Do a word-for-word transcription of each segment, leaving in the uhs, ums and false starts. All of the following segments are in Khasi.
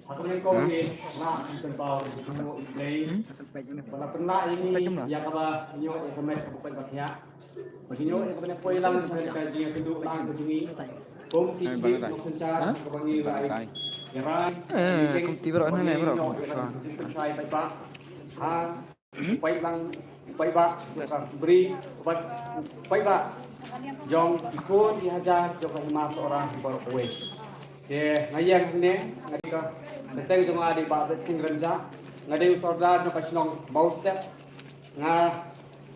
Ha ka nyngkong ngi lah ban pynpaw ïa U Blei ba la pynlah ïa ngi ïa kaba ngi ïoh ïa ka met kaba koit ba khiah. Ba ngi ïoh ïa kaba ngi poi lang sha ka jingïakynduh lang ka jong ngi kum ki khlieh nongsynshar kaba ngi la ïa rai. Kum ti bro, ne bro. Pynshai paidbah. Ha paidbah, paidbah jong ka Bri bad paidbah jong ki khun ki hajar jong ka Hima Sohra baroh kawei. Te nga ïeng hangne, nga dei ka kyrteng jong nga dei Bah Blessing Rynjah, nga dei u sordar jong ka shnong Bawstep. Nga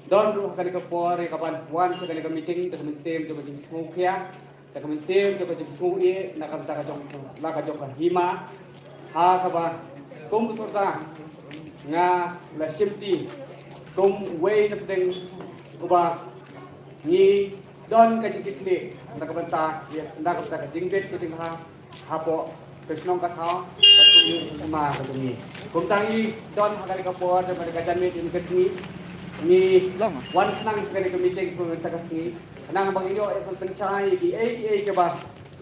don ruh ha kane ka por ïa kaban wan sha kane ka meeting da ka mynsiem jong ka jingsngewkhia, da ka mynsiem jong ka jingsngewieit na ka bynta ka jong, na ka jong ka hima. Ha kaba kum u sordar nga la shimti kum uwei na pdeng uba ngi don ka jingkitkhlieh na ka bynta, na ka bynta ka jingbit ka jingha hapoh ka shnong ka thaw bad kum u hima ka jong ngi. Kumta ngi don ha kane ka por, ha kane ka janmiet ïa kane ka sngi, ngi wan khnang sha kane ka meeting kumta ka sngi. Khnang ba ngin ïoh ïa ka pynshai ïa kiei kiei kiba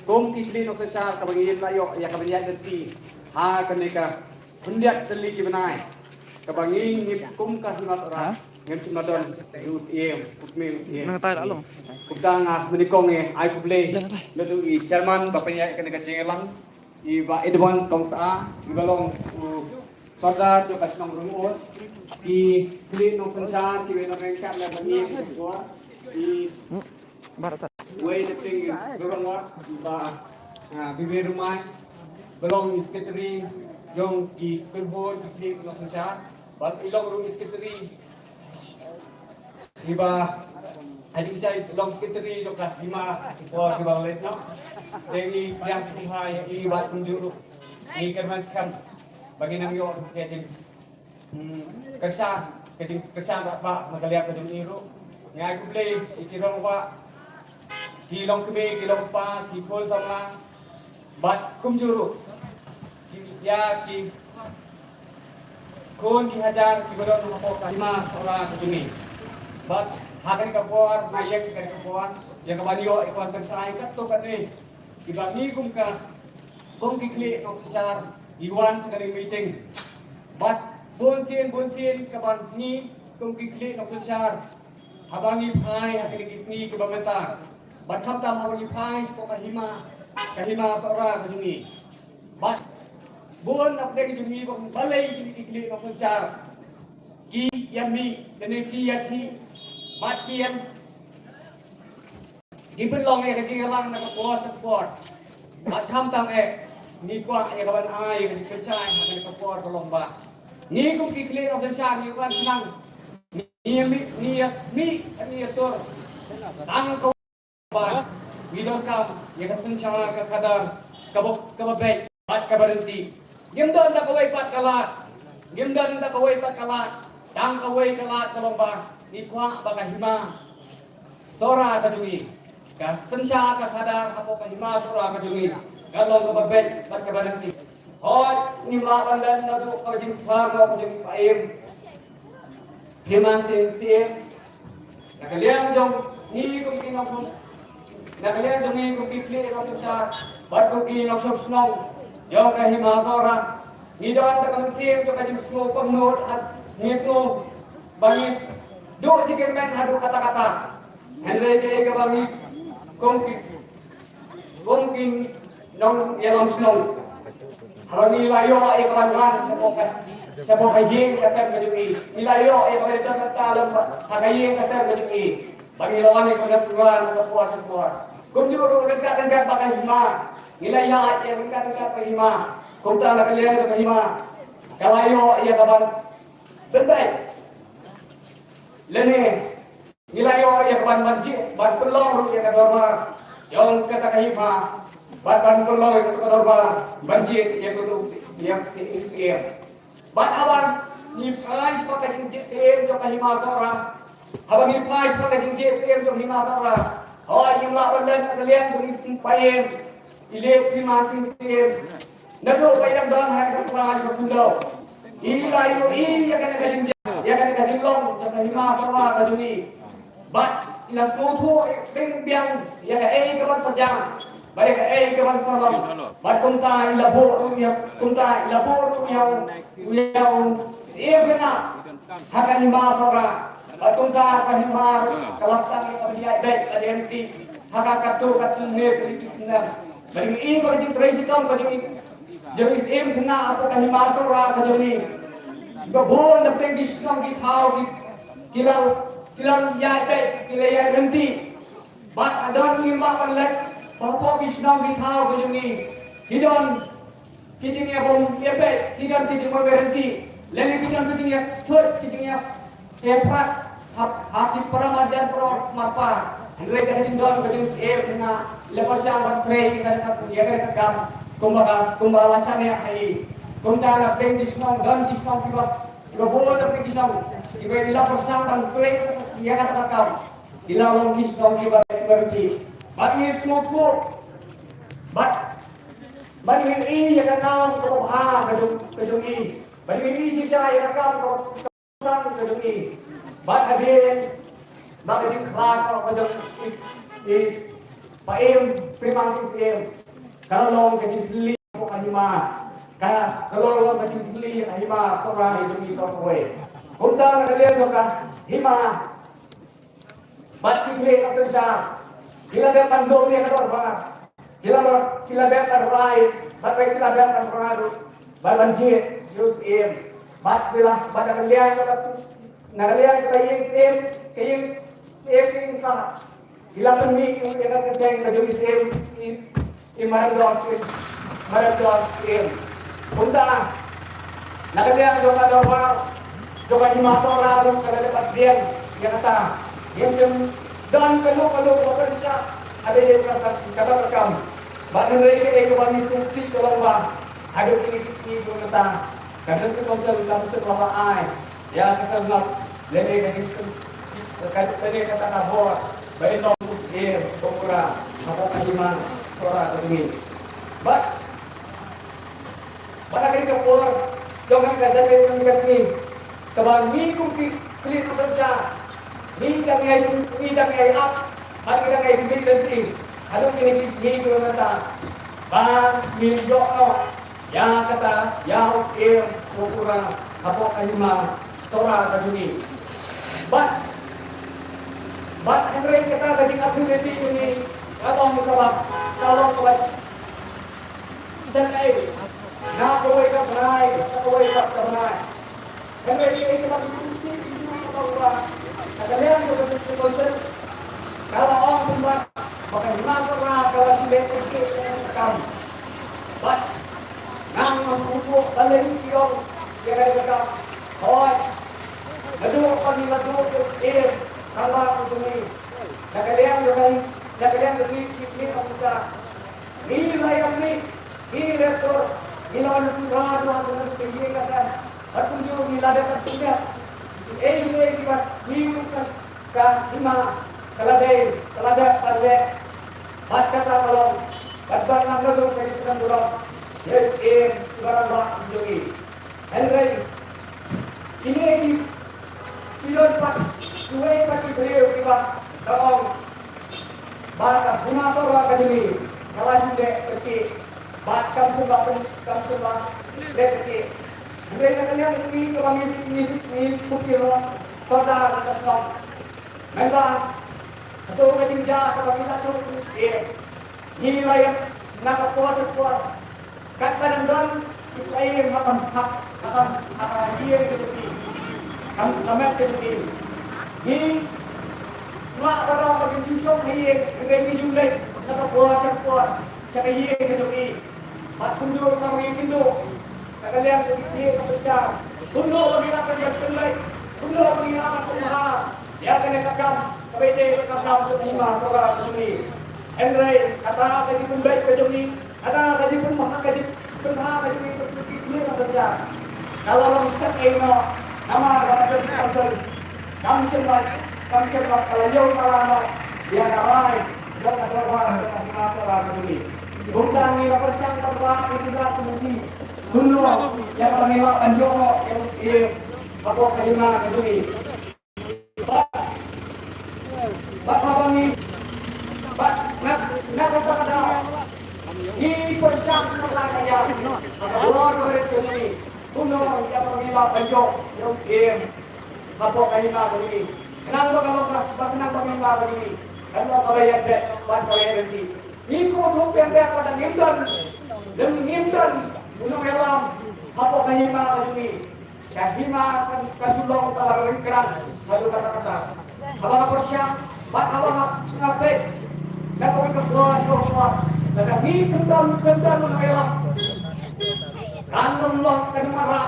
kum ki khlieh nongsynshar kaba ngin la ïoh ïa ka ban ïaid lynti ha kane ka khyndiat tylli ki bnai kaba ngi, ngi kum ka Hima Sohra ngim shym la don u syiem, u kmie u syiem. Kumta nga mynnyngkong ngi ai khublei naduh i chairman ba pynïaid kane ka jingïalang, i Bah Edwin Kongsa, i ba long u sordar jong ka shnong Ryngot, ki khlieh nongsynshar kiba ïeng ryngkat lem bad ngi, i Wei Depting Rurangwat, Bah, ah, Bibi Rumai, ba long i secretary jong ki kynhun ki khlieh nongsynshar, bad i long ruh i secretary, i Bah Haji Shai, long secretary jong ka hima ki por kiba la leit noh. Te ngi ïa khublei ïa i Bah kumjuh ruh. Ngi kyrmen skhem ba ngin nang ïoh ka jing Hmm, kyrshan, ka jingkyrshan ba, ba, na ka liang ka jong i ruh. Nga ai khublei ïa ki rangbah, ki longkmie, ki longpa, ki khun samla, bad kumjuh ruh ki, ïa ki khun ki hajar kiba don hapoh ka Hima Sohra ka jong i. Bad ha kane ka por, nga ïeng ha kane ka por ïa kaban ïoh ïa kaban pynshai katto katne kiba ngi kum ka, kum ki khlieh nongsynshar ngi wan sha kane ka meeting. Bad bun sien, bun sien kaba ngi kum ki khlieh nongsynshar, haba ngi phai ha kine ki sngi kiba mynta, bad khamtam haba ngi phai shapoh ka hima, ka Hima Sohra ka jong ngi, bad bun na pdeng jong ngi ba balei kine ki khlieh nongsynshar ki ïa mih, kine ki ïa ki, bad ki ïa Ngi pynlong ïa ka jingïalang na ka por sha ka por. Bad khamtam eh ngi kwah ïa ka ban ai ïa ka jingpynshai ha ka por ka long ba ngi kum ki khlieh nongsynshar ngi kwah nang ngi mih, ngi mih, ngi atur tang ka ba ngi donkam ïa ka synshar ka khadar kaba, kaba beit bad kaba ryntih. Ngim don da kawei pat ka lad, ngim don da kawei pat ka lad, tang kawei ka lad ka long ba ngi kwah ba ka hima Sohra ka jong ngi, ka synshar ka khadar hapoh ka hima Sohra ka jong ngi ka long kaba beit bad kaba ryntih. Hooid, ngim lah ban len naduh ka jingpyrkhat ka jingpyrkhat. Hima sien sien na ka liang jong ngi kum ki nongshong, na ka liang jong ngi kum ki khlieh nongsynshar bad kum ki nongshong shnong jong ka hima Sohra, ngi don da ka mynsiem jong ka jingsngew pangnud, ngi sngew ba ngi duh jingkyrmen haduh katta katta. Hynrei kaei kaba ngi kum ki, kum ki nongïalam shnong, haba ngi la ïoh ïa ka ban wan shapoh ka, shapoh ka ïing ka sem ka jong ngi, ngi la ïoh ïa ka ban don bynta lem bad ha ka ïing ka sem ka jong ngi, ba ngi la wan ïa ka ban synran ka por sha ka por. Kumjuh ruh ryngkat ryngkat bad ka hima, ngi la ïaid ïa ryngkat ryngkat bad ka hima. Kumta na ka liang jong ka hima ka la ïoh ïa ka ban pynbeit lane ngi la ïoh ïa ka ban ban jied, ban pynlong ruh ïa ka dorbar jong kata ka hima, bad ban pynlong ïa kata ka dorbar ban jied ïa kata ka, ïa ka syiem. Bad haba ngi phai shapoh ka jingjied syiem jong ka hima Sohra, haba ngi phai shapoh ka jingjied syiem jong hima Sohra, hooid, ngim lah ban len na ka liang jong i payeng, i leit hima sien sien. Naduh ba i dang don ha ka sla jong ka khyndew, i la ïohi ïa kane ka jingjia, ïa kane ka jinglong jong ka hima Sohra ka jong i. Bad la sngewthuh biang biang ïa kaei kaban pynjah bad ïa kaei kaban pynlong. Bad kumta i la buh ruh ïa, kumta i la buh ruh ïa u, ïa u Syiem Khynnah ha ka Hima Sohra. Bad kumta ka hima ruh ka la sdang ïa ka ban ïaid beit ka dei ha ka katto katne ka dei ki snem. Bad ngi i ba ka jingtrei shitom ka jong i, jong i Syiem Khynnah hapoh ka Hima Sohra ka jong i, ba bun na pdeng ki shnong ki thaw ki, ki la, ki la ïaid beit, ki la ïaid ryntih. Bad ka don ngi mah ban leit ba hapoh ki shnong ki thaw ka jong i, ki don ki jingïabom ïabeit, ki don ki jingbym ïarynti, lane ki don ki jingïathut, ki jingïa, ïaprat ha, ha ki para marjan, para marpa. Hynrei ka jingdon ka jong i Syiem Khynnah i la pyrshang ban trei ïa kata, ïa kata ka kam kumba ka, kumba la shaniah ha i. Kumta na pdeng ki shnong don ki shnong kiba, kiba bun na pdeng ki shnong kiba i la pyrshang ban trei ïa kata ka kam. I la long ki shnong kiba, kiba ryntih. Bad ngi sngewthuh, bad, bad ngi i ïa ka nam kaba bha ka jong, ka jong i. Bad ngi i shisha ïa ka kam kaba, kaba ka jong i. Bad hadien ba ka jingkhlad ka jong i, i Paiem Primang Sing Syiem, ka la long ka jingthylli ka hima, ka, ka la long ka jingthylli ka Hima Sohra ka jong i baroh kawei. Kumta na ka liang jong ka hima bad ki khlieh ka synshar ki la dep ban lum ïa ka dorbar. Ki la, ki la dep ban rai, bad ki la dep ban rai ruh ban, ban jied ïa u Syiem. Bad ki la, bad na ka liang ka, na ka liang ka ïing Syiem, ka ïing Syiem, ka ïing sah, ki la pynmih ïa ka kyrteng ka jong i Syiem, i, i Marandor Syiem, Marandor Syiem. Kumta na ka liang jong ka dorbar jong ka Hima Sohra ruh ka la dep ban pdiang ïa kata. Ngim shym don kano kano kaba pyrshah ha kata ka, kata ka kam. Bad hynrei kaei kaba ngi sngewsih ka long ba haduh kine ki sngi ki ba mynta ka District Council kam shym la ai ïa ka sngap lane ka jingkyrmen, ka, lane kata ka bor ba in long u Syiem Sohra hapoh ka Hima Sohra ka jong ngi. Bad, bad ha kane ka por jong kane ka janmiet jong kane ka sngi, kaba ngi kum ki khlieh ki synshar ngi dang ïai, ngi dang ïai ap bad ngi dang ïai khmih lynti haduh kine ki sngi ki ba mynta ba ngin ïoh noh ïa kata, ïa u Syiem Sohra hapoh ka Hima Sohra ka jong ngi. Bad, bad hynrei kata ka jingap lynti jong ngi ka long kaba, ka long kaba dang ai na kawei ka bnai sha kawei pat ka bnai. Hynrei kaei kaba ngi sngewsih ka long ba na ka liang jong ka District Council ka la ong kumba ba ka Hima Sohra ka la shu leh kyrkieh ïa ka kam. Bad nga nga sngewthuh balei ki ong ïa kane ka kam. Hooid, naduh ba ngi la duh ïa u Syiem Khynnah ka jong ngi, na ka liang jong ngi, na ka liang jong ngi ki, ki officer, ngi la ïa mih, ngi la tur, ngi la wan sngewbha ïa ka ïing ka sem. Bad kumjuh ngi la dep ban pynbeit kiei kiei kiba ngi kum ka, ka hima ka la dei, ka la dep ban leh. Bad kata ka long, bad ban nang naduh ka jingpynlong burom ïa u Syiem Sohra ka jong ngi. Hynrei kine ki, ki don pat kiwei pat ki briew kiba ka ong ba ka Hima Sohra ka jong ngi ka la shu leh kyrkieh bad kam shym la pyn, kam shym la leh kyrkieh. Hynrei na ka liang jong ngi kaba ngi, ngi, ngi kum ki sordar ka shnong, mynba kato ka jingjia kaba ngi la duh, eh, ngi la ïeng na ka por sha ka por. Katba dang don ki pyrthei ha ka, ha ka, ha ka ïing ka jong ki, ha ka met ka jong ki, ngi sngewbha baroh ba kin shu shong ha ïing, hynrei ngi ju leit na ka por sha ka por sha ka ïing ka jong ki. Bad kumjuh ruh ngi kynduh na ka liang jong ki, ki ka pynshai, kumno ba ngi lah ban pynleit, kumno ba ngi lah ban pynbha ïa kane ka kam kaba ïadei bad ka kam jong ka Hima Sohra ka jong ngi. Hynrei kata ka jingpynbeit ka jong ngi, kata ka jingpynbha, ka jingpynbha ka jong ngi ka jingpynbeit ka jong ngi ka la long shaei noh, namar ba ka jong ngi ka jong, kam shym la, kam shym la ka la ïoh ka la noh ïa ka rai jong ka dorbar jong ka Hima Sohra ka jong ngi. Kumta ngi la pyrshang ban wad ïa ki rat ki masi kumno ïa kaba ngi lah ban ïoh noh ïa u Syiem hapoh ka Hima ka jong ngi. Bad, bad Bor ka barit ka jong ngi. Kumno ïa ka ngi la ban ïoh ïa u Syiem hapoh ka hima ka jong ngi. Khnang ba ka long ka, ba khnang ba ka hima ka jong ngi kan long kaba ïaid beit bad kaba ïaid ryntih. Ngi sngewthuh biang biang ba lada ngim don, lada ngim don u nongïalam hapoh ka hima ka jong ngi, ka hima kan, kan shu long kaba ryngkrang haduh katta katta. Haba nga pyrshang bad haba nga, nga peit na kawei ka por sha ka por, lada ngi kyndan, kyndan u nongïalam, kan ym long, kan ym wanrah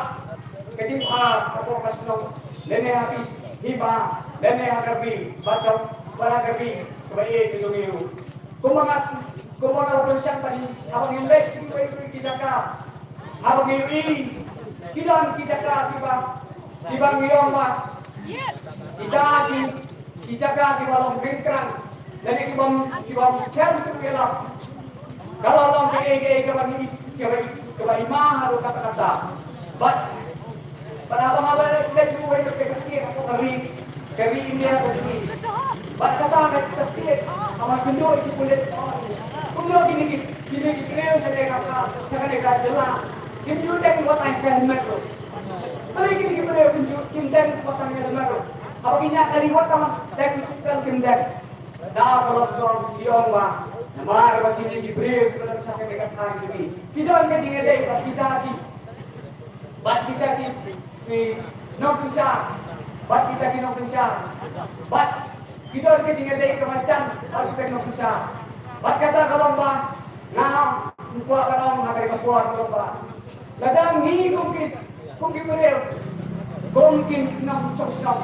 ka jingbha hapoh ka shnong lane ha ki hima lane ha ka ri, bad ka, bad ha ka ri kaba ïeit ka jong ngi ruh. Kumba nga, kumba nga la pyrshang tadi, haba ngi leit sha kiwei kiwei ki jaka, haba ngi ïohi ki don ki jaka kiba, kiba ngi ong ba kita ki, ki jaka kiba long ryngkrang lane kiba, kiba ym shem tu ïalam. Ka la long kaei kaei kaba ngi, kaba, kaba i ma haduh katta katta. Bad, bad haba nga ba leit sha kiwei kiwei ki state hapoh ka ri, ka ri India ka jong ngi. Bad kata ka state, haba kynduh ïa ki pulit, kumno kine ki, kine ki briew sha kane ka, sha kane ka jylla kim ju deng wat tang ka helmet ruh. Balei kine ki briew kim ju, kim deng wat tang ka helmet ruh? Haba ki ñiah kali wat tang deng, kim deng. Namar ba ki ong ba, namar ba kine ki briew kiba don sha kane ka thaiñ jong ngi ki don ka jingïadei bad kita ki, bad kita ki, ki nongsynshar, bad kita ki nongsynshar, bad ki don ka jingïadei kaba jan bad kita ki nongsynshar. Bad kata ka long ba nga kwah ban ong ha kane ka por ka long ba, lada ngi kum ki, kum ki briew, kum ki nongshong shnong,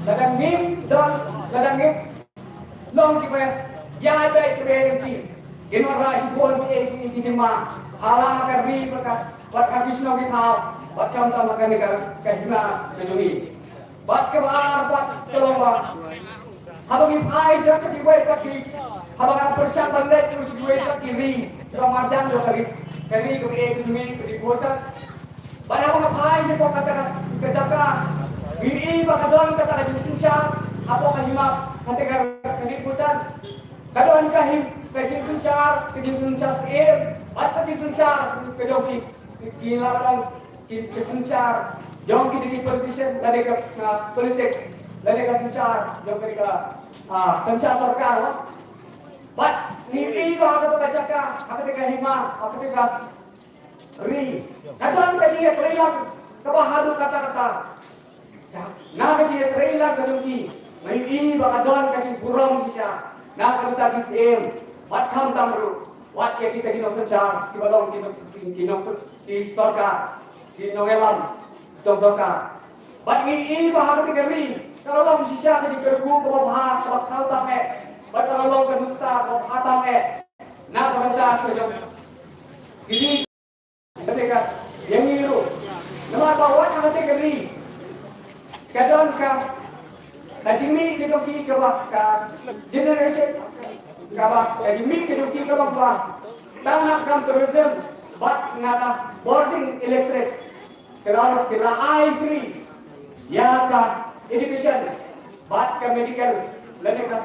lada ngim don, lada ngim long kiba ïaid beit kiba ïaid ryntih, kin wanrah shibun ki, ki, ki jingma ha la ka ri bad ka, bad ka ki shnong ki thaw, bad khamtam ha kane ka, ka hima ka jong ngi. Bad kaba ar bad ka long ba, haba ngi phai sha kiwei pat ki, haba nga pyrshang ban leit sha kiwei pat ki ri kiba marjan jong ka ri, ka ri kaba ïeit ka jong ngi, ka ri Bhutan. Bad haba nga phai sha kata ka, ka jaka, ngi ïohi ba ka don kata ka jingsynshar hapoh ka hima, kata ka, ka ri Bhutan. Ka don ka him, ka jingsynshar, ka jingsynshar syiem bad ka jingsynshar ka jong ki, ki, ki la long ki, ka synshar jong ki, ki politician lane ka, ah, politik lane ka synshar jong ki, ka, ah, synshar sorkar, la. Bad ngi ïohi ba ha kata ka jaka, ha kata ka hima, ha kata ka ri, ka don ka jingïatreilang kaba haduh katta katta. Na ka jingïatreilang ka jong ki, nga ïohi ba ka don ka jingburom shisha na ka bynta ki syiem bad khamtam ruh wat ïa kita ki nongsynshar kiba long ki nong, ki nong, ki sorkar, ki nongïalam jong sorkar. Bad ngi ïohi ba ha kata ka ri ka la long shisha ka jingkyrkhu kaba bha, kaba khraw tam eh, bad ka la long ka nuksa kaba bha tam eh na ka bynta ka jong ki. Kata ka, ïa ngi ruh. Namar ba wat ha kata ka ri ka don ka, ka jingmih ka jong ki kaba, ka generation kaba, ka jingmih ka jong ki kaba bha. Tang na ka kam tourism bad na ka bording electric. Ka la, ka la ai free ïa ka education bad ka medical lane ka,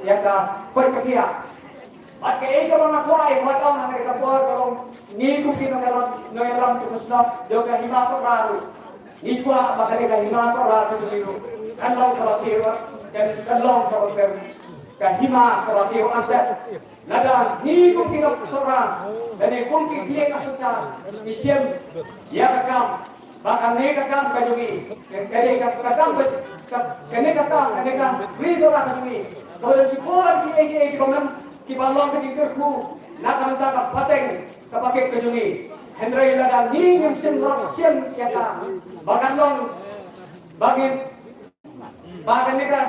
ïa ka pyrkhat ïa. Bad kaei kaba nga kwah ban ong ha kane ka por ka long, ngi kum ki nongïalam, nongïalam jong ka shnong, jong ka hima Sohra ruh, ngi kwah ba kane ka hima Sohra ka jong ngi ruh kan long kaba khraw, kan, kan long kaba khraw, ka hima kaba khraw. Lada ngi kum ki nong Sohra lane kum ki khlieh nongshong shnong ngi shem ïa ka kam ba kane ka kam ka jong ngi, ka, kane ka, ka kam ka, ka, kane ka kam, kane ka ri Sohra ka jong ngi, ka ba don shibun kiei kiei kiba mem, kiba long ka jingkyrkhu na ka bynta ka pateng ka paket ka jong ngi. Hynrei lada ngi ngim shim, ngim shim ïa ka, ba kan long ba ngin, ba kane ka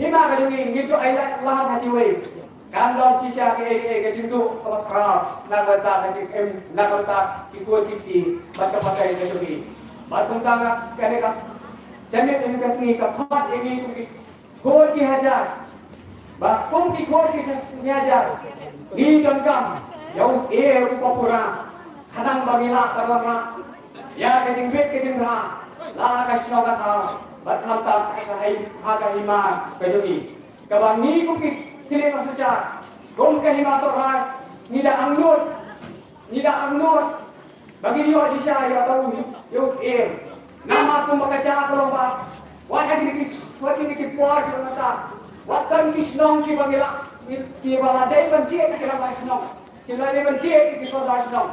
hima ka jong ngi ngin shu ai lad ha kiwei, kan long shisha kaei kaei ka jingduh kaba khraw na ka bynta ka jingim, na ka bynta ki khun ki kti bad ka pateng ka jong ngi. Bad kumta nga, kane ka janmiet kane ka sngi ka khot ïa ngi kum ki khun ki hajar, ba kum ki khun ki hajar ngi donkam ïa u syiem uba pura, khnang ba ngin lah ban wanrah ïa ka jingbit ka jingbha la ha ka shnong ka thaw bad khamtam ha ka hi, ha ka hima ka jong ngi. Kaba ngi kum ki khlieh nongshong shnong, kum ka hima Sohra, ngi da angnud, ngi da angnud Ba ngin ïoh shisha ïa uta u, ïa u Syiem. Namar kumba ka jia ka long ba wat ha kine ki, wat kine ki por kiba mynta, wat don ki shnong kiba ngi la, kiba la dei ban jied ki rangbah shnong, kiba la dei ban jied ki sordar shnong.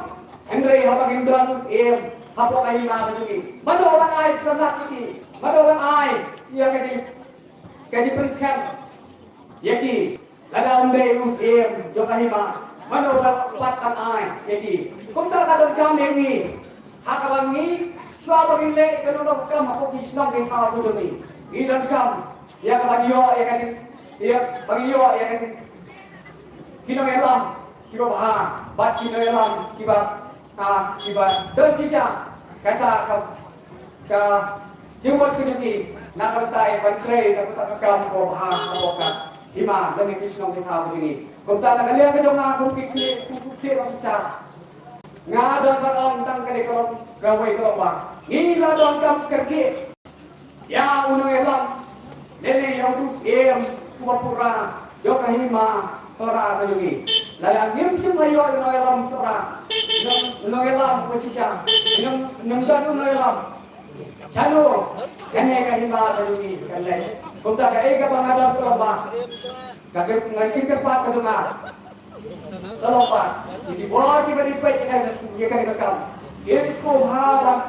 Hynrei haba ngim don u Syiem hapoh ka hima ka jong ngi, mano ban ai sngewtynnat ïa ki? Mano ban ai ïa ka jing, ka jingpynskhem ïa ki? Lada ym dei u Syiem jong ka hima, mano ba pat ban ai ïa ki? Kumta ka donkam ïa ngi, ha kaba ngi, shuwa ba ngin leh kano kano ka kam hapoh ki shnong ki thaw ka jong ngi, ngi donkam ïa kaba ngi ïoh ïa ka jing, ïa ba ngi ïoh ïa ka jing, ki nongïalam kiba bha bad ki nongïalam kiba, ah, kiba don shisha. Kata ka, ka jingmut ka jong ki na ka bynta ban trei na ka bynta ka kam kaba bha hapoh ka hima lane ki shnong ki thaw ka jong ngi. Kumta na ka liang ka jong nga kum ki khlieh, kum ki khlieh ba shisha, nga don ban ong tang kane ka long kawei ka long ba ngi la donkam kyrkieh ïa u nongïalam lane ïa utu u Syiem uba pura jong ka hima Sohra ka jong ngi. Lada ngim shym la ïoh ïa u nongïalam Sohra, nong, nongïalam ba shisha, nong, nongdon u nongïalam, shano kane ka hima ka jong ngi kan leit? Kumta kaei kaba nga don ka long ba, ka, ka, ka jingkyrpad ka jong nga ka long ba ïa ki bor kiba dei peit ïa kane, ïa kane ka kam, kin sngewbha ban,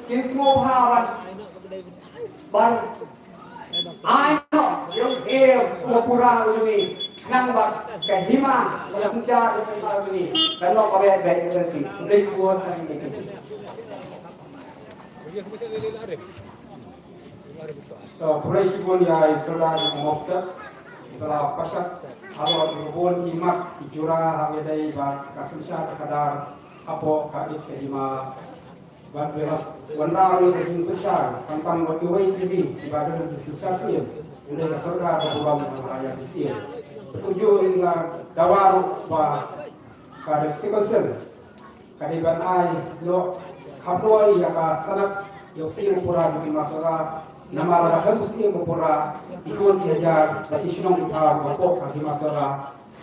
kin sngewbha ban, ban ai noh ïa u Syiem uba pura u jong ngi khnang ba ka hima, ka synshar ka hima u jong ngi kan long kaba ïaid beit ïa lynti. Khublei shibun. To, khublei shibun ïa i Sordar Mostar iba la pashad halor ki bun ki mat ki jura ha kaba ïadei bad ka synshar ka khadar hapoh ka ïit ka hima. Bad ba la wanrah ïa ka jingpynshai khamtam bad kiwei kiwei kiba don ha ka synshar siem, ïa ka sorkar ka burom ha ïa ka siem. Sa kumjuh ïa ka dawa ruh ba ka District Council ka dei ban ai noh khamtam ïa ka sanad ïa u Syiem uba pura jong ka hima Sohra. Namar lada khlem u Syiem uba pura, ki khun ki hajar bad ki shnong ki thaw hapoh ka hima Sohra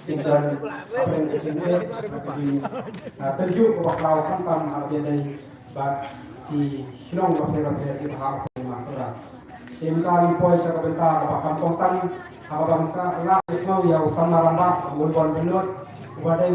kin don hapdeng ka jingeh, ka jing, ah, tynjuh kaba khraw khamtam ha kaba ïadei bad ki shnong bapher bapher kiba ha ka hima Sohra. Te mynta ngin poi sha ka bynta kaba kham kongsan ha kaba ngin sa ïa sngew ïa u samla rangbah, u Wulbon Pynlut, uba dei